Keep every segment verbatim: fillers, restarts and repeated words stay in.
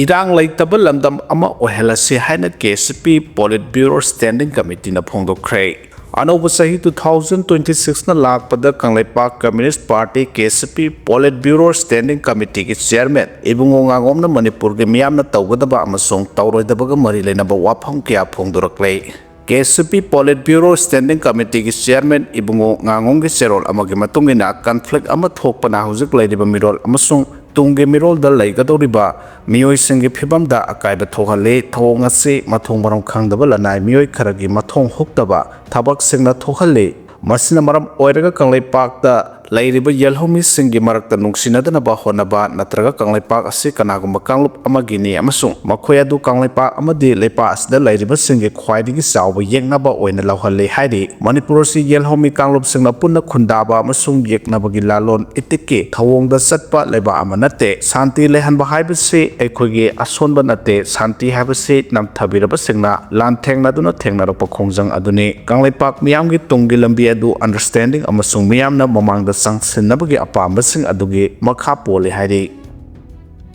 ꯏꯔꯥꯡ ꯂꯩꯇꯕ ꯂꯝꯗꯝ ꯑꯃ ꯑꯣꯏꯍꯜꯂꯁꯤ ꯍꯥꯏꯅ ꯀꯦ ꯁꯤ ꯄꯤ Politburo Standing Committeeꯅ ꯐꯣꯡꯗꯣꯛꯈ꯭ꯔꯦ꯫ ꯑꯅꯧꯕ ꯆꯍꯤ two thousand twenty sixꯅ ꯂꯥꯛꯄꯗ Kangleipak Communist Party, K C P, Politburo Standing Committeeꯒꯤ Chairman ꯏꯕꯨꯡꯉꯣ ꯉꯥꯉꯣꯝꯅ ꯃꯅꯤꯄꯨꯔꯒꯤ ꯃꯤꯌꯥꯝꯅ ꯇꯧꯒꯗꯕ ꯑꯃꯁꯨꯡ ꯇꯧꯔꯣꯏꯗꯕꯒ ꯃꯔꯤ ꯂꯩꯅꯕ ꯋꯥꯐꯝ ꯀꯌꯥ ꯐꯣꯡꯗꯣꯔꯛꯂꯦ꯫ K C P Politburo Standing Committeeꯒꯤ Chairman ꯏꯕꯨꯡꯉꯣ ꯉꯥꯉꯣꯝꯒꯤ ꯆꯦꯔꯣꯜ ꯑꯃꯒꯤ ꯃꯇꯨꯡ ꯏꯟꯅ, conflict ꯑꯃ ꯊꯣꯛꯄꯅ ꯍꯧꯖꯤꯛ ꯂꯩꯔꯤꯕ ꯃꯤꯔꯣꯜ ꯑꯃꯁꯨꯡ ꯇꯨꯡꯒꯤ ꯃꯤꯔꯣꯜꯗ ꯂꯩꯒꯗꯧꯔꯤꯕ ꯃꯤꯑꯣꯏꯁꯤꯡꯒꯤ ꯐꯤꯕꯝꯗ ꯑꯀꯥꯏꯕ ꯊꯣꯛꯍꯜꯂꯤ꯫ ꯊꯧꯑꯣꯡ ꯑꯁꯤ ꯃꯊꯣꯡ ꯃꯔꯝ ꯈꯪꯗꯕ ꯂꯅꯥꯏ ꯃꯤꯑꯣꯏ ꯈꯔꯒꯤ ꯃꯊꯣꯡ ꯍꯨꯛꯇꯕ ꯊꯕꯛꯁꯤꯡꯅ ꯊꯣꯛꯍꯜꯂꯤ꯫ ꯃꯁꯤꯅ ꯃꯔꯝ ꯑꯣꯏꯔꯒ ꯀꯪꯂꯩꯄꯥꯛꯇ ꯂꯩꯔꯤꯕ ꯌꯦꯜꯍꯧꯃꯤꯁꯤꯡꯒꯤ ꯃꯔꯛꯇ ꯅꯨꯡꯁꯤꯅꯗꯅꯕ ꯍꯣꯠꯅꯕ ꯅꯠꯇ꯭ꯔꯒ ꯀꯪꯂꯩꯄꯥꯛ ꯑꯁꯤ ꯀꯅꯥꯒꯨꯝꯕ ꯀꯥꯡꯂꯨꯞ ꯑꯃꯒꯤꯅꯤ ꯑꯃꯁꯨꯡ ꯃꯈꯣꯏ ꯑꯗꯨ ꯀꯪꯂꯩꯄꯥꯛ ꯑꯃꯗꯤ ꯂꯩꯄꯥꯛ ꯑꯁꯤꯗ ꯂꯩꯔꯤꯕꯁꯤꯡꯒꯤ ꯈ꯭ꯋꯥꯏꯗꯒꯤ ꯆꯥꯎꯕ ꯌꯦꯛꯅꯕ ꯑꯣꯏꯅ ꯂꯧꯍꯜꯂꯤ ꯍꯥꯏꯔꯤ꯫ ꯃꯅꯤꯄꯨꯔ ꯑꯁꯤ ꯌꯦꯜꯍꯧꯃꯤ ꯀꯥꯡꯂꯨꯞꯁꯤꯡꯅ ꯄꯨꯟꯅ ꯈꯨꯟꯗꯥꯕ ꯑꯃꯁꯨꯡ ꯌꯦꯛꯅꯕꯒꯤ ꯂꯥꯂꯣꯟ ꯏꯇꯤꯛꯀꯤ ꯊꯧꯑꯣꯡꯗ ꯆꯠꯄ ꯂꯩꯕꯥꯛ ꯑꯃ ꯅꯠꯇꯦ꯫ ꯁꯥꯟꯇꯤ ꯂꯩꯍꯟꯕ ꯍꯥꯏꯕꯁꯤ ꯑꯩꯈꯣꯏꯒꯤ ꯑꯁꯣꯟꯕ ꯅꯠꯇꯦ꯫ ꯁꯥꯟꯇꯤ ꯍꯥꯏꯕꯁꯤ ꯅꯝꯊꯕꯤꯔꯕꯁꯤꯡꯅ ꯂꯥꯟꯊꯦꯡꯅꯗꯨꯅ ꯊꯦꯡꯅꯔꯛꯄ ꯈꯣꯡꯖꯪ ꯑꯗꯨꯅꯤ꯫ ꯀꯪꯂꯩꯄꯥꯛ ꯃꯤꯌꯥꯝꯒꯤ ꯇꯨꯡꯒꯤ ꯂꯝꯕꯤ ꯑꯗꯨ understanding ꯑꯃꯁꯨꯡ ꯃꯤꯌꯥꯝꯅ ꯃꯃꯥꯡꯗ ꯆꯪꯁꯤꯟꯅꯕꯒꯤ ꯑꯄꯥꯝꯕꯁꯤꯡ ꯑꯗꯨꯒꯤ ꯃꯈꯥ ꯄꯣꯜꯂꯤ ꯍꯥꯏꯔꯤ꯫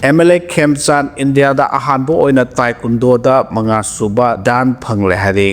M L A ꯈꯦꯝꯆꯥꯟ ꯏꯟꯗꯤꯌꯥꯗ ꯑꯍꯥꯟꯕ ꯑꯣꯏꯅ ꯇꯥꯏꯀꯨꯟꯗꯣꯗ ꯃꯉꯥꯁꯨꯕ ꯗꯥꯟ ꯐꯪꯂꯦ ꯍꯥꯏꯔꯤ꯫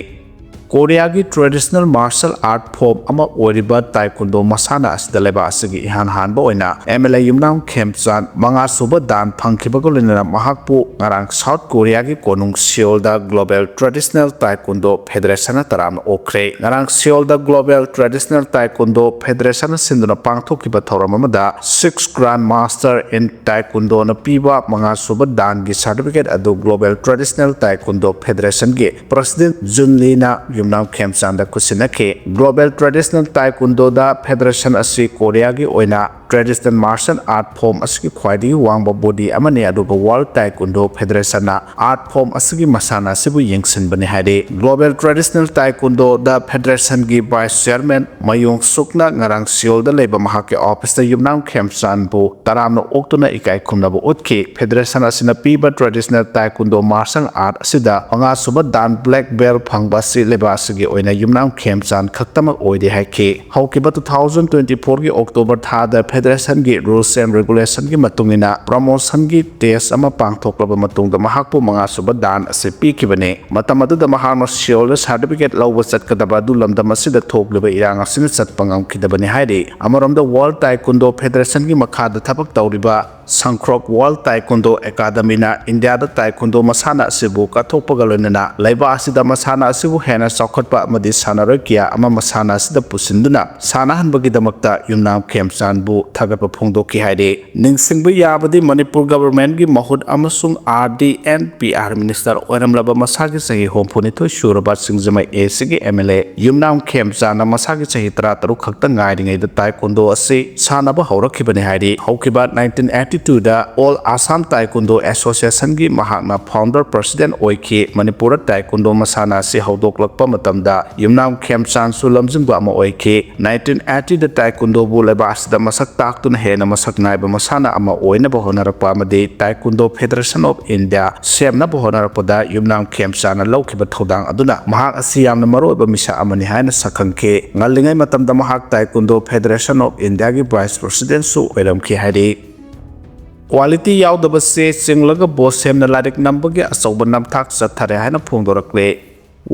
ꯀꯣꯔꯤꯌꯥꯒꯤ traditional martial art form ꯑꯃ ꯑꯣꯏꯔꯤꯕ ꯇꯥꯏꯀꯨꯟꯗꯣ ꯃꯁꯥꯟꯅ ꯑꯁꯤꯗ ꯂꯩꯕꯥꯛ ꯑꯁꯤꯒꯤ ꯏꯍꯥꯟ ꯍꯥꯟꯕ ꯑꯣꯏꯅ M L A ꯌꯨꯝꯅꯥꯝ ꯈꯦꯝꯆꯥꯟ ꯃꯉꯥꯁꯨꯕ ꯗꯥꯟ ꯐꯪꯈꯤꯕꯒ ꯂꯣꯏꯅꯅ ꯃꯍꯥꯛꯄꯨ ꯉꯔꯥꯡ ꯁꯥꯎꯠ ꯀꯣꯔꯤꯌꯥꯒꯤ ꯀꯣꯅꯨꯡ ꯁꯤꯑꯣꯜꯗ Global Traditional Taekwondo Federationꯅ ꯇꯔꯥꯝꯅ ꯑꯣꯛꯈ꯭ꯔꯦ꯫ ꯉꯔꯥꯡ ꯁꯤꯑꯣꯜꯗ Global Traditional Taekwondo Federationꯅ ꯁꯤꯟꯗꯨꯅ ꯄꯥꯡꯊꯣꯛꯈꯤꯕ ꯊꯧꯔꯝ ꯑꯃꯗ Six Grand Master in Taekwondoꯅ ꯄꯤꯕ ꯃꯉꯥꯁꯨꯕ ꯗꯥꯟꯒꯤ certificate ꯑꯗꯨ Global Traditional Taekwondo Federationꯒꯤ President Jun Leeꯅ ꯌꯨꯝꯅꯥꯝ ꯈꯦꯝꯆꯥꯟꯗ ꯈꯨꯠꯁꯤꯟꯅꯈꯤ꯫ Global Traditional Taekwondoꯗ Federation ꯑꯁꯤ ꯀꯣꯔꯤꯌꯥꯒꯤ ꯑꯣꯏꯅ traditional martial art form ꯑꯁꯤꯒꯤ ꯈ꯭ꯋꯥꯏꯗꯒꯤ ꯋꯥꯡꯕ body ꯑꯃꯅꯤ, ꯑꯗꯨꯒ World Taekwondo Federationꯅ art form ꯑꯁꯤꯒꯤ ꯃꯁꯥꯟꯅ ꯑꯁꯤꯕꯨ ꯌꯦꯡꯁꯤꯟꯕꯅꯤ ꯍꯥꯏꯔꯤ꯫ Global Traditional Taekwondoꯗ Federationꯒꯤ Vice Chairman ꯃꯌꯣꯡ ꯁꯨꯛꯅ ꯉꯔꯥꯡ ꯁꯤꯑꯣꯜꯗ ꯂꯩꯕ ꯃꯍꯥꯛꯀꯤ officeꯇ ꯌꯨꯝꯅꯥꯝ ꯈꯦꯝꯆꯥꯟꯕꯨ ꯇꯔꯥꯝꯅ ꯑꯣꯛꯇꯨꯅ ꯏꯀꯥꯏ ꯈꯨꯝꯅꯕ ꯎꯠꯈꯤ꯫ Federation ꯑꯁꯤꯅ ꯄꯤꯕ traditional Taekwondo martial art ꯑꯁꯤꯗ ꯃꯉꯥꯁꯨꯕ ꯗꯥꯟ black belt ꯐꯪꯕ ꯑꯁꯤ ꯂꯩꯕꯥꯛ ꯑꯁꯤꯒꯤ ꯑꯣꯏꯅ ꯌꯨꯝꯅꯥꯝ ꯈꯦꯝꯆꯥꯟ ꯈꯛꯇꯃꯛ ꯑꯣꯏꯔꯦ ꯍꯥꯏꯈꯤ꯫ ꯍꯧꯈꯤꯕ two thousand twenty four ꯒꯤ October ꯊꯥꯗ federation ꯒꯤ rules and regulation ꯒꯤ ꯃꯇꯨꯡ ꯏꯟꯅ promotion ꯒꯤ test ꯑꯃ ꯄꯥꯡꯊꯣꯛꯂꯕ ꯃꯇꯨꯡꯗ ꯃꯍꯥꯛꯄꯨ ꯃꯉꯥꯁꯨꯕ ꯗꯥꯟ ꯑꯁꯤ ꯄꯤꯈꯤꯕꯅꯤ꯫ ꯃꯇꯝ ꯑꯗꯨꯗ ꯃꯍꯥꯛꯅ ꯁꯤꯑꯣꯜꯗ certificate ꯂꯧꯕ ꯆꯠꯀꯗꯕ ꯑꯗꯨ ꯂꯝꯗꯝ ꯑꯁꯤꯗ ꯊꯣꯛꯂꯤꯕ ꯏꯔꯥꯡ ꯑꯁꯤꯅ ꯆꯠꯄ ꯉꯝꯈꯤꯗꯕꯅꯤ ꯍꯥꯏꯔꯤ꯫ ꯑꯃꯔꯣꯝꯗ World Taekwondo Federation ꯒꯤ ꯃꯈꯥꯗ ꯊꯕꯛ ꯇꯧꯔꯤꯕ ꯁꯪꯈ꯭ꯔꯣꯛ World Taekwondo Academy ꯅ ꯏꯟꯗꯤꯌꯥꯗ Taekwondo ꯃꯁꯥꯟꯅ ꯑꯁꯤꯕꯨ ꯀꯠꯊꯣꯛꯄꯒ ꯂꯣꯏꯅꯅ ꯂꯩꯕꯥꯛ ꯑꯁꯤꯗ ꯃꯁꯥꯟꯅ ꯑꯁꯤꯕꯨ ꯍꯦꯟꯅ ꯆꯥꯎꯈꯠꯄ ꯑꯃꯗꯤ ꯁꯥꯟꯅꯔꯣꯏ ꯀꯌꯥ ꯑꯃ ꯃꯁꯥꯟꯅ ꯑꯁꯤꯗ ꯄꯨꯁꯤꯟꯗꯨꯅ ꯁꯥꯟꯅꯍꯟꯕꯒꯤꯗꯃꯛꯇ ꯌꯨꯝꯅꯥꯝ ꯈꯦꯝꯆꯥꯟꯕꯨ ꯊꯥꯒꯠꯄ ꯐꯣꯡꯗꯣꯛꯈꯤ ꯍꯥꯏꯔꯤ꯫ ꯅꯤꯡꯁꯤꯡꯕ ꯌꯥꯕꯗꯤ, ꯃꯅꯤꯄꯨꯔ government ꯀꯤ ꯃꯍꯨꯠ ꯑꯃꯁꯨꯡ R D and P R minister ꯑꯣꯏꯔꯝꯂꯕ ꯃꯁꯥꯒꯤ ꯆꯍꯤ ꯍꯨꯝꯐꯨ ꯅꯤꯊꯣꯏ ꯁꯨꯔꯕ ꯁꯤꯡꯖꯃꯩ A C ꯒꯤ M L A ꯌꯨꯝꯅꯥꯝ ꯈꯦꯝꯆꯥꯟꯅ ꯃꯁꯥꯒꯤ ꯆꯍꯤ ꯇꯔꯥ ꯇꯔꯨꯛ ꯈꯛꯇ ꯉꯥꯏꯔꯤꯉꯩꯗ Taekwondo ꯑꯁꯤ ꯁꯥꯟꯅꯕ ꯍꯧꯔꯛꯈꯤꯕꯅꯤ ꯍꯥꯏꯔꯤ꯫ ꯍꯧꯈꯤꯕ nineteen eighty two ꯗ All Assam Taekwondo Association ꯒꯤ ꯃꯍꯥꯛꯅ founder president ꯑꯣꯏꯈꯤ꯫ ꯃꯅꯤꯄꯨꯔꯗ Taekwondo ꯃꯁꯥꯟꯅ ꯑꯁꯤ ꯍꯧꯗꯣꯛꯂꯛꯄ ꯃꯇꯝꯗ ꯌꯨꯝꯅꯥꯝ ꯈꯦꯝꯆꯥꯟꯁꯨ ꯂꯝꯖꯤꯡꯕ ꯑꯃ ꯑꯣꯏꯈꯤ꯫ Nineteen eighty ꯗ Taekwondo ꯕꯨ ꯂꯩꯕꯥꯛ ꯑꯁꯤꯗ ꯃꯁꯛ ꯇꯥꯛꯇꯨꯅ ꯍꯦꯟꯅ ꯃꯁꯛ ꯅꯥꯏꯕ ꯃꯁꯥꯟꯅ ꯑꯃ ꯑꯣꯏꯅꯕ ꯍꯣꯠꯅꯔꯛꯄ ꯑꯃꯗꯤ Taekwondo Federation of India ꯁꯦꯝꯅꯕ ꯍꯣꯠꯅꯔꯛꯄꯗ ꯌꯨꯝꯅꯥꯝ ꯈꯦꯝꯆꯥꯟꯅ ꯂꯧꯈꯤꯕ ꯊꯧꯗꯥꯡ ꯑꯗꯨꯅ ꯃꯍꯥꯛ ꯑꯁꯤ ꯌꯥꯝꯅ ꯃꯔꯨꯑꯣꯏꯕ ꯃꯤꯁꯛ ꯑꯃꯅꯤ ꯍꯥꯏꯅ ꯁꯛꯈꯪꯈꯤ꯫ ꯉꯜꯂꯤꯉꯩ ꯃꯇꯝꯗ ꯃꯍꯥꯛ Taekwondo Federation of India ꯒꯤ vice president ꯁꯨ ꯑꯣꯏꯔꯝꯈꯤ ꯍꯥꯏꯔꯤ꯫ Quality ꯌꯥꯎꯗꯕ ꯆꯦ ꯆꯤꯡꯂꯒ ꯕꯣꯁꯦꯝꯅ ꯂꯥꯏꯔꯤꯛ ꯅꯝꯕꯒꯤ ꯑꯆꯧꯕ ꯅꯝꯊꯥꯛ ꯆꯠꯊꯔꯦ ꯍꯥꯏꯅ ꯐꯣꯡꯗꯣꯔꯛꯂꯦ꯫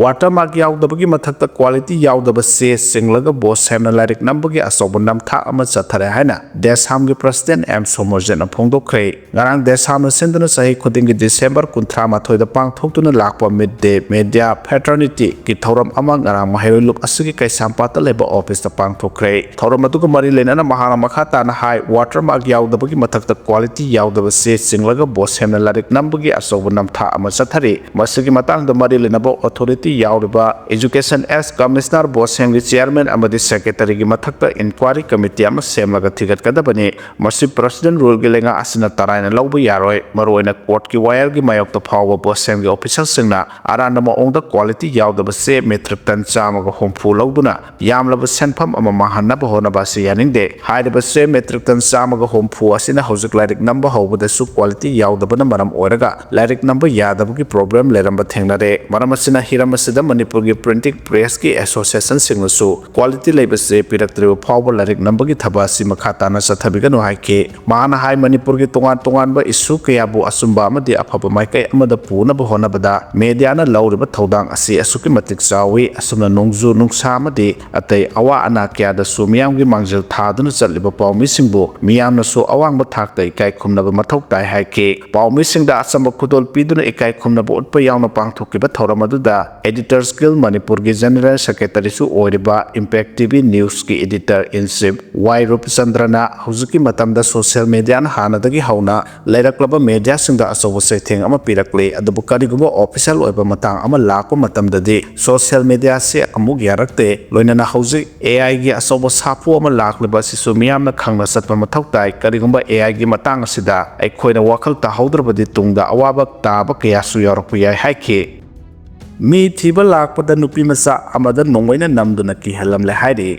Watermark ꯌꯥꯎꯗꯕꯒꯤ ꯃꯊꯛꯇ quality ꯌꯥꯎꯗꯕ ꯆꯦ ꯆꯤꯡꯂꯒ ꯕꯣꯁꯦꯝꯅ ꯂꯥꯏꯔꯤꯛ ꯅꯝꯕꯒꯤ ꯑꯆꯧꯕ ꯅꯝꯊꯥꯛ ꯑꯃ ꯆꯠꯊꯔꯦ ꯍꯥꯏꯅ ꯗꯦꯁꯥꯝꯒꯤ president M ꯁꯣꯃꯣꯔꯖꯤꯠꯅ ꯐꯣꯡꯗꯣꯛꯈ꯭ꯔꯦ꯫ ꯉꯔꯥꯡ ꯗꯦꯁꯥꯝꯅ ꯁꯤꯟꯗꯨꯅ ꯆꯍꯤ ꯈꯨꯗꯤꯡꯒꯤ December ꯀꯨꯟꯊ꯭ꯔꯥ ꯃꯥꯊꯣꯏꯗ ꯄꯥꯡꯊꯣꯛꯇꯨꯅ ꯂꯥꯛꯄ Mid Day Media Fraternity ꯒꯤ ꯊꯧꯔꯝ ꯑꯃ ꯉꯔꯥꯡ ꯃꯍꯩꯔꯣꯏ ꯂꯨꯞ ꯑꯁꯤꯒꯤ ꯀꯩꯁꯥꯝꯄꯥꯠꯇ ꯂꯩꯕ office ꯇ ꯄꯥꯡꯊꯣꯛꯈ꯭ꯔꯦ꯫ ꯊꯧꯔꯝ ꯑꯗꯨꯒ ꯃꯔꯤ ꯂꯩꯅꯅ ꯃꯍꯥꯛꯅ ꯃꯈꯥ ꯇꯥꯅ ꯍꯥꯏ, watermark ꯌꯥꯎꯗꯕꯒꯤ ꯃꯊꯛꯇ quality ꯌꯥꯎꯗꯕ ꯆꯦ ꯆꯤꯡꯂꯒ ꯕꯣꯁꯦꯝꯅ ꯂꯥꯏꯔꯤꯛ ꯅꯝꯕꯒꯤ ꯑꯆꯧꯕ ꯅꯝꯊꯥꯛ ꯑꯃ ꯆꯠꯊꯔꯤ꯫ ꯃꯁꯤꯒꯤ ꯃꯇꯥꯡꯗ ꯃꯔꯤ ꯂꯩꯅꯕ authority ꯌꯥꯎꯔꯤꯕ Education as Commissioner, ꯕꯣꯁꯦꯝꯒꯤ chairman ꯑꯃꯗꯤ secretary ꯒꯤ ꯃꯊꯛꯇ inquiry committee ꯑꯃ ꯁꯦꯝꯂꯒ ꯊꯤꯒꯠꯀꯗꯕꯅꯤ꯫ ꯃꯁꯤ president rule ꯒꯤ ꯂꯩꯉꯥꯛ ꯑꯁꯤꯅ ꯇꯔꯥꯏꯅ ꯂꯧꯕ ꯌꯥꯔꯣꯏ꯫ ꯃꯔꯨꯑꯣꯏꯅ court ꯀꯤ ꯋꯥꯌꯦꯜꯒꯤ ꯃꯥꯌꯣꯛꯇ ꯐꯥꯎꯕ ꯕꯣꯁꯦꯝꯒꯤ official ꯁꯤꯡꯅ ꯑꯔꯥꯟꯕ ꯃꯑꯣꯡꯗ quality ꯌꯥꯎꯗꯕ ꯆꯦ metric ton ꯆꯥꯝꯃꯒ ꯍꯨꯝꯐꯨ ꯂꯧꯗꯨꯅ ꯌꯥꯝꯂꯕ ꯁꯦꯟꯐꯝ ꯑꯃ ꯃꯥꯡꯍꯟꯅꯕ ꯍꯣꯠꯅꯕ ꯑꯁꯤ ꯌꯥꯅꯤꯡꯗꯦ꯫ ꯍꯥꯏꯔꯤꯕ ꯆꯦ metric ton ꯆꯥꯝꯃꯒ ꯍꯨꯝꯐꯨ ꯑꯁꯤꯅ ꯍꯧꯖꯤꯛ ꯂꯥꯏꯔꯤꯛ ꯅꯝꯕ ꯍꯧꯕꯗꯁꯨ quality ꯌꯥꯎꯗꯕꯅ ꯃꯔꯝ ꯑꯣꯏꯔꯒ ꯂꯥꯏꯔꯤꯛ ꯅꯝꯕ ꯌꯥꯗꯕꯒꯤ problem ꯂꯩꯔꯝꯕ ꯊꯦꯡꯅꯔꯦ꯫ ꯃꯔꯝ ꯑꯁꯤꯅ ꯍꯤꯔꯝ ꯃꯁꯤꯗ ꯃꯅꯤꯄꯨꯔꯒꯤ ꯄ꯭ꯔꯤꯟꯇꯤꯡ ꯄ꯭ꯔꯦꯁꯀꯤ ꯑꯦꯁꯣꯁꯤꯌꯦꯁꯟꯁꯤꯡꯅꯁꯨ ꯀ꯭ꯋꯥꯂꯤꯇꯤ ꯂꯩꯕꯁꯦ ꯄꯤꯔꯛꯇ꯭ꯔꯤꯕ ꯐꯥꯎꯕ ꯂꯥꯏꯔꯤꯛ ꯅꯝꯕꯒꯤ ꯊꯕꯛ ꯑꯁꯤ ꯃꯈꯥ ꯇꯥꯅ ꯆꯠꯊꯕꯤꯒꯅꯨ ꯍꯥꯏꯈꯤ꯫ ꯃꯍꯥꯛꯅ ꯍꯥꯏ, ꯃꯅꯤꯄꯨꯔꯒꯤ ꯇꯣꯉꯥꯟ ꯇꯣꯉꯥꯟꯕ ꯏꯁꯨ ꯀꯌꯥꯕꯨ ꯑꯆꯨꯝꯕ ꯑꯃꯗꯤ ꯑꯐꯕ ꯃꯥꯏꯀꯩ ꯑꯃꯗ ꯄꯨꯅꯕ ꯍꯣꯠꯅꯕꯗ ꯃꯦꯗꯤꯌꯥꯅ ꯂꯧꯔꯤꯕ ꯊꯧꯗꯥꯡ ꯑꯁꯤ ꯑꯁꯨꯛꯀꯤ ꯃꯇꯤꯛ ꯆꯥꯎꯏ꯫ ꯑꯁꯨꯝꯅ ꯅꯣꯡꯖꯨ ꯅꯨꯡꯁꯥ ꯑꯃꯗꯤ ꯑꯇꯩ ꯑꯋꯥ ꯑꯅꯥ ꯀꯌꯥꯗꯁꯨ ꯃꯤꯌꯥꯝꯒꯤ ꯃꯥꯡꯖꯤꯜ ꯊꯥꯗꯨꯅ ꯆꯠꯂꯤꯕ ꯄꯥꯎꯃꯤꯁꯤꯡꯕꯨ ꯃꯤꯌꯥꯝꯅꯁꯨ ꯑꯋꯥꯡꯕ ꯊꯥꯛꯇ ꯏꯀꯥꯏ ꯈꯨꯝꯅꯕ ꯃꯊꯧ ꯇꯥꯏ ꯍꯥꯏꯈꯤ꯫ ꯄꯥꯎꯃꯤꯁꯤꯡꯗ ꯑꯆꯝꯕ ꯈꯨꯗꯣꯜ ꯄꯤꯗꯨꯅ ꯏꯀꯥꯏ ꯈꯨꯝꯅꯕ ꯎꯠꯄ ꯌꯥꯎꯅ ꯄꯥꯡꯊꯣꯛꯈꯤꯕ ꯊꯧꯔꯝ ꯑꯗꯨꯗ Editors Guild ꯃꯅꯤꯄꯨꯔꯒꯤ ꯖꯦꯅꯔꯦꯜ ꯁꯦꯀ꯭ꯔꯦꯇꯔꯤꯁꯨ ꯑꯣꯏꯔꯤꯕ Impact T V Newsꯀꯤ editor in chief ꯋꯥꯏ ꯔꯨꯞꯆꯟꯗ꯭ꯔꯅ ꯍꯧꯖꯤꯛꯀꯤ ꯃꯇꯝꯗ social mediaꯅ ꯍꯥꯟꯅꯗꯒꯤ ꯍꯧꯅ ꯂꯩꯔꯛꯂꯕ ꯃꯦꯗꯤꯌꯥꯁꯤꯡꯗ ꯑꯆꯧꯕ ꯆꯩꯊꯦꯡ ꯑꯃ ꯄꯤꯔꯛꯂꯤ, ꯑꯗꯨꯕꯨ ꯀꯔꯤꯒꯨꯝꯕ official ꯑꯣꯏꯕ ꯃꯇꯥꯡ ꯑꯃ ꯂꯥꯛꯄ ꯃꯇꯝꯗꯗꯤ social mediaꯁꯦ ꯑꯃꯨꯛ ꯌꯥꯔꯛꯇꯦ꯫ ꯂꯣꯏꯅꯅ ꯍꯧꯖꯤꯛ A Iꯒꯤ ꯑꯆꯧꯕ ꯁꯥꯐꯨ ꯑꯃ ꯂꯥꯛꯂꯤꯕ ꯑꯁꯤꯁꯨ ꯃꯤꯌꯥꯝꯅ ꯈꯪꯅ ꯆꯠꯄ ꯃꯊꯧ ꯇꯥꯏ꯫ ꯀꯔꯤꯒꯨꯝꯕ A Iꯒꯤ ꯃꯇꯥꯡ ꯑꯁꯤꯗ ꯑꯩꯈꯣꯏꯅ ꯋꯥꯈꯜ ꯇꯥꯍꯧꯗ꯭ꯔꯕꯗꯤ ꯇꯨꯡꯗ ꯑꯋꯥꯕ ꯇꯥꯕ ꯀꯌꯥꯁꯨ ꯌꯥꯎꯔꯛꯄ ꯌꯥꯏ ꯍꯥꯏꯈꯤ꯫ ꯃꯤ ꯊꯤꯕ ꯂꯥꯛꯄꯗ ꯅꯨꯄꯤ ꯃꯆꯥ ꯑꯃꯗ ꯅꯣꯡꯃꯩꯅ ꯅꯝꯗꯨꯅ ꯀꯤꯍꯜꯂꯝꯂꯦ ꯍꯥꯏꯔꯤ꯫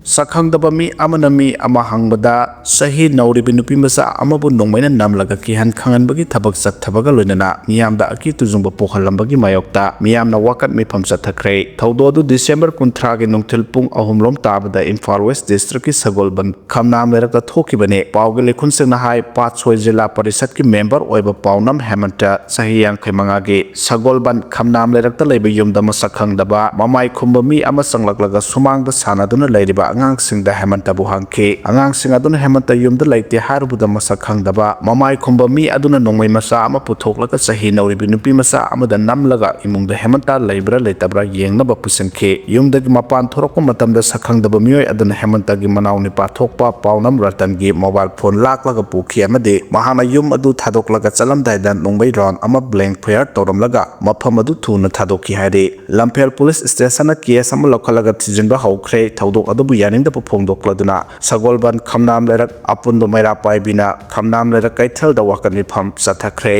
ꯁꯛꯈꯪꯗꯕ ꯃꯤ ꯑꯃꯅ ꯃꯤ ꯑꯃ ꯍꯪꯕꯗ ꯆꯍꯤ ꯅꯧꯔꯤꯕꯤ ꯅꯨꯄꯤ ꯃꯆꯥ ꯑꯃꯕꯨ ꯅꯣꯡꯃꯩꯅ ꯅꯝꯂꯒ ꯀꯤꯍꯟ ꯈꯪꯍꯟꯕꯒꯤ ꯊꯕꯛ ꯆꯠꯊꯕꯒ ꯂꯣꯏꯅꯅ ꯃꯤꯌꯥꯝꯗ ꯑꯀꯤ ꯇꯨꯖꯨꯡꯕ ꯄꯣꯛꯍꯜꯂꯝꯕꯒꯤ ꯃꯥꯌꯣꯛꯇ ꯃꯤꯌꯥꯝꯅ ꯋꯥꯀꯠ ꯃꯤꯐꯝ ꯆꯠꯊꯈ꯭ꯔꯦ꯫ ꯊꯧꯗꯣꯛ ꯑꯗꯨ December ꯀꯨꯟꯊ꯭ꯔꯥꯒꯤ ꯅꯨꯡꯊꯤꯜ ꯄꯨꯡ ꯑꯍꯨꯝ ꯂꯣꯝ ꯇꯥꯕꯗ Imphal West Districtꯀꯤ ꯁꯒꯣꯜꯕꯟ ꯈꯝꯅꯥꯝ ꯂꯩꯔꯛꯇ ꯊꯣꯛꯈꯤꯕꯅꯤ꯫ ꯄꯥꯎꯒꯤ ꯂꯩꯈꯨꯟꯁꯤꯡꯅ ꯍꯥꯏ, ꯄꯥꯠꯁꯣꯏ ꯖꯤꯂꯥ ꯄꯔꯤꯁꯠꯀꯤ member ꯑꯣꯏꯕ ꯄꯥꯎꯅꯝ ꯍꯦꯃꯟꯇ, ꯆꯍꯤ ꯌꯥꯡꯈꯩ ꯃꯉꯥꯒꯤ, ꯁꯒꯣꯜꯕꯟ ꯈꯝꯅꯥꯝ ꯂꯩꯔꯛꯇ ꯂꯩꯕ ꯌꯨꯝꯗ ꯃꯁꯛ ꯈꯪꯗꯕ ꯃꯃꯥꯏ ꯈꯨꯝꯕ ꯃꯤ ꯑꯃ ꯆꯪꯂꯛꯂꯒ ꯁꯨꯃꯥꯡꯗ ꯁꯥꯟꯅꯗꯨꯅ ꯂꯩꯔꯤꯕ ꯑꯉꯥꯡꯁꯤꯡꯗ ꯍꯦꯃꯟꯇꯕꯨ ꯍꯪꯈꯤ꯫ ꯑꯉꯥꯡꯁꯤꯡ ꯑꯗꯨꯅ ꯍꯦꯃꯟꯇ ꯌꯨꯝꯗ ꯂꯩꯇꯦ ꯍꯥꯏꯔꯨꯕꯗ ꯃꯁꯛ ꯈꯪꯗꯕ ꯃꯃꯥꯏ ꯈꯨꯝꯕ ꯃꯤ ꯑꯗꯨꯅ ꯅꯣꯡꯃꯩ ꯃꯆꯥ ꯑꯃ ꯄꯨꯊꯣꯛꯂꯒ ꯆꯍꯤ ꯅꯧꯔꯤꯕꯤ ꯅꯨꯄꯤ ꯃꯆꯥ ꯑꯃꯗ ꯅꯝꯂꯒ ꯏꯃꯨꯡꯗ ꯍꯦꯃꯟꯇ ꯂꯩꯕ꯭ꯔꯥ ꯂꯩꯇꯕ꯭ꯔꯥ ꯌꯦꯡꯅꯕ ꯄꯨꯁꯤꯟꯈꯤ꯫ ꯌꯨꯝꯗꯒꯤ ꯃꯄꯥꯟ ꯊꯣꯔꯛꯄ ꯃꯇꯝꯗ ꯁꯛꯈꯪꯗꯕ ꯃꯤꯑꯣꯏ ꯑꯗꯨꯅ ꯍꯦꯃꯟꯇꯒꯤ ꯃꯅꯥꯎ ꯅꯨꯄꯥ ꯊꯣꯛꯄ ꯄꯥꯎꯅꯝ ꯔꯇꯟꯒꯤ mobile phone ꯂꯥꯛꯂꯒ ꯄꯨꯈꯤ ꯑꯃꯗꯤ ꯃꯍꯥꯛꯅ ꯌꯨꯝ ꯑꯗꯨ ꯊꯥꯗꯣꯛꯂꯒ ꯆꯠꯂꯝꯗꯥꯏꯗ ꯅꯣꯡꯃꯩ round ꯑꯃ blank fire ꯇꯧꯔꯝꯂꯒ ꯃꯐꯝ ꯑꯗꯨ ꯊꯨꯅ ꯊꯥꯗꯣꯛꯈꯤ ꯍꯥꯏꯔꯤ꯫ ꯂꯝꯐꯦꯜ police stationꯅ case ꯑꯃ ꯂꯧꯈꯠꯂꯒ ꯊꯤꯖꯤꯟꯕ ꯍꯧꯈ꯭ꯔꯦ꯫ ꯊꯧꯗꯣꯛ ꯑꯗꯨꯕꯨ ꯌꯥꯅꯤꯡꯗꯕ ꯐꯣꯡꯗꯣꯛꯂꯗꯨꯅ ꯁꯒꯣꯜꯕꯟ ꯈꯝꯅꯥꯝ ꯂꯩꯔꯛ ꯑꯄꯨꯟꯕ ꯃꯩꯔꯥ ꯄꯥꯏꯕꯤꯅ ꯈꯝꯅꯥꯝ ꯂꯩꯔꯛ ꯀꯩꯊꯦꯜꯗ ꯋꯥꯀꯠ ꯃꯤꯐꯝ ꯆꯠꯊꯈ꯭ꯔꯦ꯫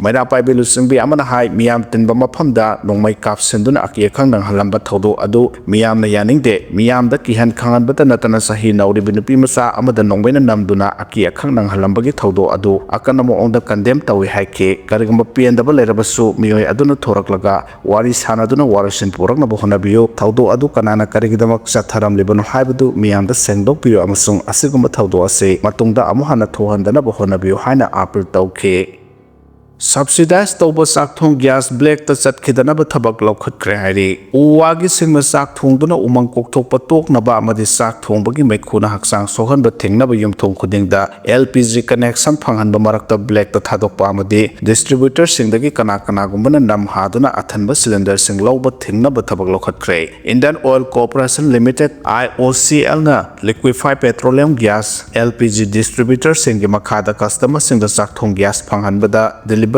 ꯃꯩꯔꯥ ꯄꯥꯏꯕꯤ ꯂꯨꯆꯤꯡꯕꯤ ꯑꯃꯅ ꯍꯥꯏ, ꯃꯤꯌꯥꯝ ꯇꯤꯟꯕ ꯃꯐꯝꯗ ꯅꯣꯡꯃꯩ ꯀꯥꯞꯁꯤꯟꯗꯨꯅ ꯑꯀꯤ ꯑꯈꯪ ꯅꯪꯍꯜꯂꯝꯕ ꯊꯧꯗꯣꯛ ꯑꯗꯨ ꯃꯤꯌꯥꯝꯅ ꯌꯥꯅꯤꯡꯗꯦ꯫ ꯃꯤꯌꯥꯝꯗ ꯀꯤꯍꯟ ꯈꯪꯍꯟꯕꯇ ꯅꯠꯇꯅ ꯆꯍꯤ ꯅꯧꯔꯤꯕ ꯅꯨꯄꯤ ꯃꯆꯥ ꯑꯃꯗ ꯅꯣꯡꯃꯩꯅ ꯅꯝꯗꯨꯅ ꯑꯀꯤ ꯑꯈꯪ ꯅꯪꯍꯜꯂꯝꯕꯒꯤ ꯊꯧꯗꯣꯛ ꯑꯗꯨ ꯑꯀꯟꯕ ꯃꯑꯣꯡꯗ ꯀꯟꯗꯦꯝ ꯇꯧꯏ ꯍꯥꯏꯈꯤ꯫ ꯀꯔꯤꯒꯨꯝꯕ ꯄꯦꯟꯗꯕ ꯂꯩꯔꯕꯁꯨ ꯃꯤꯑꯣꯏ ꯑꯗꯨꯅ ꯊꯣꯔꯛꯂꯒ ꯋꯥꯔꯤ ꯁꯥꯟꯅꯗꯨꯅ ꯋꯥꯔꯣꯏꯁꯤꯟ ꯄꯨꯔꯛꯅꯕ ꯍꯣꯠꯅꯕꯤꯌꯨ꯫ ꯊꯧꯗꯣꯛ ꯑꯗꯨ ꯀꯅꯥꯅ ꯀꯔꯤꯒꯤꯗꯃꯛ ꯆꯠꯊꯔꯝꯂꯤꯕꯅꯣ ꯍꯥꯏꯕꯗꯨ ꯃꯤꯌꯥꯝꯗ ꯁꯦꯡꯗꯣꯛꯄꯤꯌꯨ ꯑꯃꯁꯨꯡ ꯑꯁꯤꯒꯨꯝꯕ ꯊꯧꯗꯣꯛ ꯑꯁꯤ ꯃꯇꯨꯡꯗ ꯑꯃꯨꯛ ꯍꯟꯅ ꯊꯣꯛꯍꯟꯗꯅꯕ ꯍꯣꯠꯅꯕꯤꯌꯨ ꯍꯥꯏꯅ ꯑꯥꯄꯤꯜ ꯇꯧꯈꯤ꯫ Subsidized ꯇꯧꯕ ꯆꯥꯛꯊꯣꯡ gas black ꯇ ꯆꯠꯈꯤꯗꯅꯕ ꯊꯕꯛ ꯂꯧꯈꯠꯈ꯭ꯔꯦ ꯍꯥꯏꯔꯤ꯫ ꯎ ꯋꯥꯒꯤ ꯁꯤꯡꯅ ꯆꯥꯛ ꯊꯣꯡꯗꯨꯅ ꯎꯃꯪ ꯀꯣꯛꯊꯣꯛꯄ ꯇꯣꯛꯅꯕ ꯑꯃꯗꯤ ꯆꯥꯛ ꯊꯣꯡꯕꯒꯤ ꯃꯩꯈꯨꯅ ꯍꯛꯆꯥꯡ ꯁꯣꯛꯍꯟꯕ ꯊꯤꯡꯅꯕ ꯌꯨꯝꯊꯣꯡ ꯈꯨꯗꯤꯡꯗ L P G connection ꯐꯪꯍꯟꯕ ꯃꯔꯛꯇ black ꯇ ꯊꯥꯗꯣꯛꯄ ꯑꯃꯗꯤ distributor ꯁꯤꯡꯗꯒꯤ ꯀꯅꯥ ꯀꯅꯥꯒꯨꯝꯕꯅ ꯅꯝ ꯍꯥꯗꯨꯅ ꯑꯊꯟꯕ cylinder ꯁꯤꯡ ꯂꯧꯕ ꯊꯤꯡꯅꯕ ꯊꯕꯛ ꯂꯧꯈꯠꯈ꯭ꯔꯦ꯫ Indian Oil Corporation Limited, I O C L ꯅ liquefied petroleum gas, L P G distributor ꯁꯤꯡꯒꯤ ꯃꯈꯥꯗ customer ꯁꯤꯡꯗ ꯆꯥꯛꯊꯣꯡ gas ꯐꯪꯍꯟꯕꯗ delivery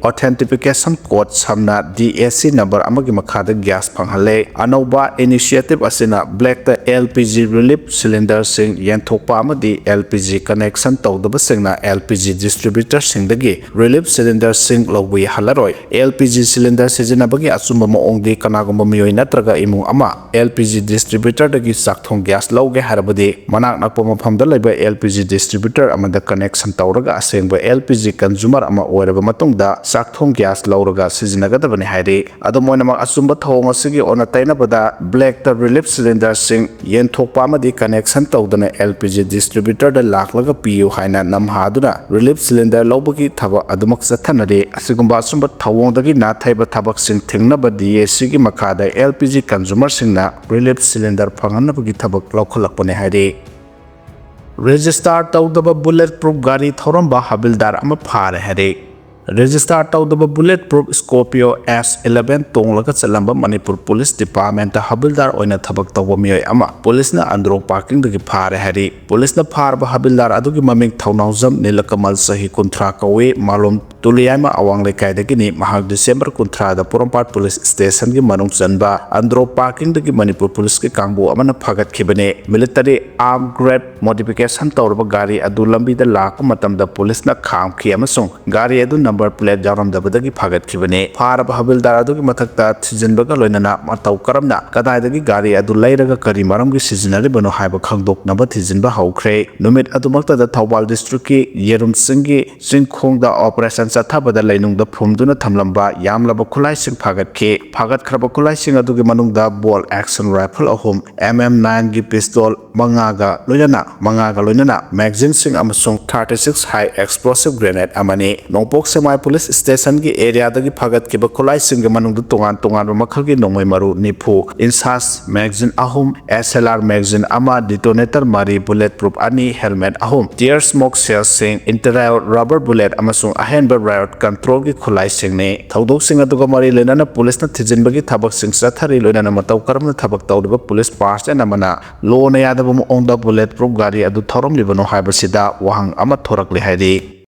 authentication code ꯁꯝꯅ D A C number ꯑꯃꯒꯤ ꯃꯈꯥꯗ gas ꯐꯪꯍꯜꯂꯦ꯫ ꯑꯅꯧꯕ initiative ꯑꯁꯤꯅ black ꯇ L P G relief cylinder ꯁꯤꯡ ꯌꯦꯟꯊꯣꯛꯄ ꯑꯃꯗꯤ L P G connection ꯇꯧꯗꯕꯁꯤꯡꯅ L P G distributor ꯁꯤꯡꯗꯒꯤ relief cylinder ꯁꯤꯡ ꯂꯧꯕ ꯌꯥꯍꯜꯂꯔꯣꯏ꯫ L P G cylinder ꯁꯤꯖꯤꯟꯅꯕꯒꯤ ꯑꯆꯨꯝꯕ ꯃꯑꯣꯡꯗꯤ ꯀꯅꯥꯒꯨꯝꯕ ꯃꯤꯑꯣꯏ ꯅꯠꯇ꯭ꯔꯒ ꯏꯃꯨꯡ ꯑꯃ L P G distributor ꯗꯒꯤ ꯆꯥꯛꯊꯣꯡ gas ꯂꯧꯒꯦ ꯍꯥꯏꯔꯕꯗꯤ ꯃꯅꯥꯛ ꯅꯛꯄ ꯃꯐꯝꯗ ꯂꯩꯕ L P G distributor ꯑꯃꯗ connection ꯇꯧꯔꯒ ꯑꯁꯦꯡꯕ L P G consumer ꯑꯃ ꯑꯣꯏꯔꯕ ꯃꯇꯨꯡꯗ ꯆꯥꯛꯊꯣꯡ gas ꯂꯧꯔꯒ ꯁꯤꯖꯤꯟꯅꯒꯗꯕꯅꯤ ꯍꯥꯏꯔꯤ꯫ ꯑꯗꯨꯝ ꯑꯣꯏꯅꯃꯛ, ꯑꯆꯨꯝꯕ ꯊꯧꯑꯣꯡ ꯑꯁꯤꯒꯤ ꯑꯣꯟꯅ ꯇꯩꯅꯕꯗ black ꯇ relief cylinder ꯁꯤꯡ ꯌꯦꯟꯊꯣꯛꯄ ꯑꯃꯗꯤ connection ꯇꯧꯗꯅ L P G distributor ꯗ ꯂꯥꯛꯂꯒ ꯄꯤꯌꯨ ꯍꯥꯏꯅ ꯅꯝꯍꯥꯗꯨꯅ relief cylinder ꯂꯧꯕꯒꯤ ꯊꯕꯛ ꯑꯗꯨꯃꯛ ꯆꯠꯊꯅꯔꯤ꯫ ꯑꯁꯤꯒꯨꯝꯕ ꯑꯆꯨꯝꯕ ꯊꯧꯑꯣꯡꯗꯒꯤ ꯅꯥꯊꯩꯕ ꯊꯕꯛꯁꯤꯡ ꯊꯤꯡꯅꯕ D A C ꯒꯤ ꯃꯈꯥꯗ L P G consumer ꯁꯤꯡꯅ relief cylinder ꯐꯪꯍꯟꯅꯕꯒꯤ ꯊꯕꯛ ꯂꯧꯈꯠꯂꯛꯄꯅꯤ ꯍꯥꯏꯔꯤ꯫ Register ꯇꯧꯗꯕ bullet proof ꯒꯥꯔꯤ ꯊꯧꯔꯝꯕ ꯍꯕꯤꯜꯗꯥꯔ ꯑꯃ ꯐꯥꯔꯦ ꯍꯥꯏꯔꯤ꯫ Register ꯇꯧꯗꯕ bullet proof Scorpio S eleven ꯇꯣꯡꯂꯒ ꯆꯠꯂꯝꯕ Manipur police department ꯇ ꯍꯕꯤꯜꯗꯥꯔ ꯑꯣꯏꯅ ꯊꯕꯛ ꯇꯧꯕ ꯃꯤꯑꯣꯏ ꯑꯃ police ꯅ ꯑꯟꯗ꯭ꯔꯣ parking ꯗꯒꯤ ꯐꯥꯔꯦ ꯍꯥꯏꯔꯤ꯫ Police ꯅ ꯐꯥꯔꯕ ꯍꯕꯤꯜꯗꯥꯔ ꯑꯗꯨꯒꯤ ꯃꯃꯤꯡ ꯊꯧꯅꯥꯎꯖꯝ ꯅꯤꯂꯀꯃꯜ, ꯆꯍꯤ ꯀꯨꯟꯊ꯭ꯔꯥ ꯀꯧꯏ꯫ ꯃꯥꯂꯣꯝ ꯇꯨꯂꯤꯌꯥꯏꯃ ꯑꯋꯥꯡ ꯂꯩꯀꯥꯏꯗꯒꯤꯅꯤ꯫ ꯃꯍꯥꯛ ꯗꯤꯁꯦꯝꯕꯔ ꯀꯨꯟꯊ꯭ꯔꯥꯗ ꯄꯣꯔꯣꯝꯄꯥꯠ ꯄꯨꯂꯤꯁ ꯁ꯭ꯇꯦꯁꯟꯒꯤ ꯃꯅꯨꯡ ꯆꯟꯕ ꯑꯟꯗ꯭ꯔꯣ ꯄꯥꯔꯀꯤꯡꯗꯒꯤ ꯃꯅꯤꯄꯨꯔ ꯄꯨꯂꯤꯁꯀꯤ ꯀꯥꯡꯕꯨ ꯑꯃꯅ ꯐꯥꯒꯠꯈꯤꯕꯅꯤ꯫ ꯃꯤꯂꯤꯇꯔꯤ ꯑꯥꯔꯝ ꯒ꯭ꯔꯦꯞ ꯃꯣꯗꯤꯐꯤꯀꯦꯁꯟ ꯇꯧꯔꯕ ꯒꯥꯔꯤ ꯑꯗꯨ ꯂꯝꯕꯤꯗ ꯂꯥꯛꯄ ꯃꯇꯝꯗ ꯄꯨꯂꯤꯁꯅ ꯈꯥꯝꯈꯤ ꯑꯃꯁꯨꯡ ꯒꯥꯔꯤ ꯑꯗꯨ ꯅꯝꯕꯔ ꯄ꯭ꯂꯦꯠ ꯌꯥꯎꯔꯝꯗꯕꯗꯒꯤ ꯐꯥꯒꯠꯈꯤꯕꯅꯤ꯫ ꯐꯥꯔꯕ ꯍꯕꯤꯜꯗꯥꯔ ꯑꯗꯨꯒꯤ ꯃꯊꯛꯇ ꯊꯤꯖꯤꯟꯕꯒ ꯂꯣꯏꯅꯅ ꯃꯇꯧ ꯀꯔꯝꯅ ꯀꯗꯥꯏꯗꯒꯤ ꯒꯥꯔꯤ ꯑꯗꯨ ꯂꯩꯔꯒ ꯀꯔꯤ ꯃꯔꯝꯒꯤ ꯁꯤꯖꯤꯟꯅꯔꯤꯕꯅꯣ ꯍꯥꯏꯕ ꯈꯪꯗꯣꯛꯅꯕ ꯊꯤꯖꯤꯟꯕ ꯍꯧꯈ꯭ꯔꯦ꯫ ꯅꯨꯃꯤꯠ ꯑꯗꯨꯃꯛꯇꯗ ꯊꯧꯕꯥꯜ ꯗꯤꯁꯇ꯭ꯔꯤꯛꯀꯤ ꯌꯦꯔꯨꯝꯁꯤꯡꯒꯤ ꯆꯤꯡꯈꯣꯡꯗ ꯑꯣꯄꯔꯦꯁꯟ ꯆꯠꯊꯕꯗ ꯂꯩꯅꯨꯡꯗ ꯐꯨꯝꯗꯨꯅ ꯊꯝꯂꯝꯕ ꯌꯥꯝꯂꯕ ꯈꯨꯠꯂꯥꯏꯁꯤꯡ ꯐꯥꯒꯠꯈꯤ꯫ ꯐꯥꯒꯠꯈ꯭ꯔꯕ ꯈꯨꯠꯂꯥꯏꯁꯤꯡ ꯑꯗꯨꯒꯤ ꯃꯅꯨꯡꯗ ꯕꯣꯜ ꯑꯦꯛꯁꯟ ꯔꯥꯏꯐꯜ ꯑꯍꯨꯝ, ꯑꯦꯝ ꯑꯦꯝ ꯅꯥꯏꯟꯒꯤ ꯄꯤꯁꯇꯣꯜ ꯃꯉꯥꯒ ꯂꯣꯏꯅꯅ, ꯃꯉꯥꯒ ꯂꯣꯏꯅꯅ ꯃꯦꯒꯖꯤꯟꯁꯤꯡ ꯑꯃꯁꯨꯡ ꯊꯥꯔꯇꯤ ꯁꯤꯛꯁ ꯍꯥꯏ ꯑꯦꯛꯁꯄ꯭ꯂꯣꯁꯤꯞ ꯒ꯭ꯔꯦꯅꯦꯗ ꯑꯃꯅꯤ꯫ ꯅꯣꯡꯄꯣꯛ ꯁꯦꯛꯃꯥꯏ ꯄꯨꯂꯤꯁ ꯁ꯭ꯇꯦꯁꯟꯒꯤ ꯑꯦꯔꯤꯌꯥꯗꯒꯤ ꯐꯥꯒꯠꯈꯤꯕ ꯈꯨꯠꯂꯥꯏꯁꯤꯡꯒꯤ ꯃꯅꯨꯡꯗ ꯇꯣꯉꯥꯟ ꯇꯣꯉꯥꯟꯕ ꯃꯈꯜꯒꯤ ꯅꯣꯡꯃꯩ ꯃꯔꯨ ꯅꯤꯐꯨ, ꯏꯟꯁꯥꯁ ꯃꯦꯒꯖꯤꯟ ꯑꯍꯨꯝ, ꯑꯦꯁ ꯑꯦꯜ ꯑꯥꯔ ꯃꯦꯒꯖꯤꯟ ꯑꯃ, ꯗꯤꯇꯣꯅꯦꯇꯔ ꯃꯔꯤ, ꯕꯨꯂꯦꯠ ꯄ꯭ꯔꯨꯐ ꯑꯅꯤ, ꯍꯦꯜꯃꯦꯠ ꯑꯍꯨꯝ, ꯇꯤꯌꯔ ꯁ꯭ꯃꯣꯛ ꯁꯦꯜꯁꯤꯡ, ꯏꯟꯇꯔꯅꯦꯜ ꯔꯕꯔ ꯕꯨꯂꯦꯠ ꯑꯃꯁꯨꯡ ꯑꯍꯦꯟꯕ ꯔꯥꯏꯌꯣꯠ ꯀꯟꯇ꯭ꯔꯣꯜꯒꯤ ꯈꯨꯠꯂꯥꯏꯁꯤꯡꯅꯤ꯫ ꯊꯧꯗꯣꯛꯁꯤꯡ ꯑꯗꯨꯒ ꯃꯔꯤ ꯂꯩꯅꯅ ꯄꯨꯂꯤꯁꯅ ꯊꯤꯖꯤꯟꯕꯒꯤ ꯊꯕꯛꯁꯤꯡ ꯆꯠꯊꯔꯤ, ꯂꯣꯏꯅꯅ ꯃꯇꯧ ꯀꯔꯝꯅ ꯊꯕꯛ ꯇꯧꯔꯤꯕ ꯄꯨꯂꯤꯁ ꯄꯥꯔꯁꯟ ꯑꯃꯅ ꯂꯣꯅ ꯌꯥꯗꯕ ꯃꯑꯣꯡꯗ ꯕꯨꯂꯦꯠ ꯄ꯭ꯔꯨꯐ ꯒꯥꯔꯤ ꯑꯗꯨ ꯊꯧꯔꯝꯂꯤꯕꯅꯣ ꯍꯥꯏꯕꯁꯤꯗ ꯋꯥꯍꯪ ꯑꯃ ꯊꯣꯔꯛꯂꯦ ꯍꯥꯏꯔꯤ꯫